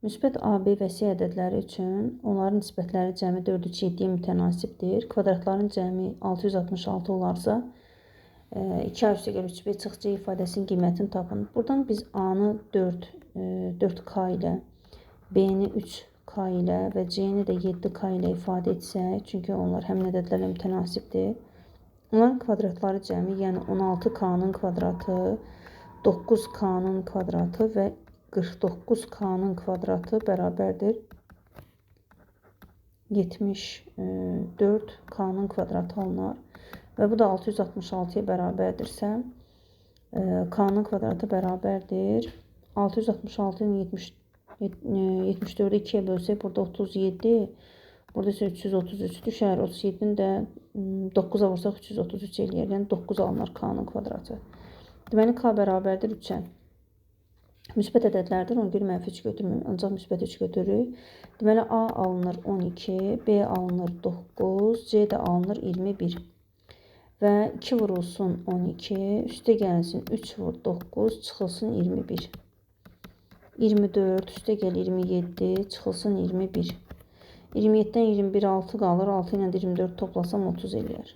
Müsbət A, B və C ədədləri üçün onların nisbətləri cəmi 4, 3, 7-yə mütənasibdir. Kvadratların cəmi 666 olarsa, 2A üstəgəl 3B çıx C ifadəsinin qiymətini tapın. Buradan biz A-nı 4, 4K ilə, B-ni 3K ilə və C-ni də 7K ilə ifadə etsək, çünki onlar həmin ədədlərlə mütənasibdir. Onların kvadratları cəmi, yəni 16K-nın kvadratı, 9K-nın kvadratı və 49K-nın kvadratı bərabərdir 74K-nın kvadratı alınar. Və bu da 666-ya bərabərdirsə, K-nın kvadratı bərabərdir 666-nın 74-ü 2-yə bölsək, burada 37, burada isə 333 düşər. 37-ni də 9-a vursaq 333 eləyər. Yəni 9 alınar K-nın kvadratı. Deməli, K bərabərdir 3-ə. Müsbət ədədlərdir, ona görə mənfi 3 götürmürük, ancaq müsbət 3 götürürük. Deməli, A alınır 12, B alınır 9, C də alınır 21. Və 2 vurulsun 12, üstə gəlsin 3 vur 9, çıxılsın 21. 24, üstə gəl 27, çıxılsın 21. 27-dən 21, 6 qalır. 6 ilə də 24 toplasam 30 eləyər.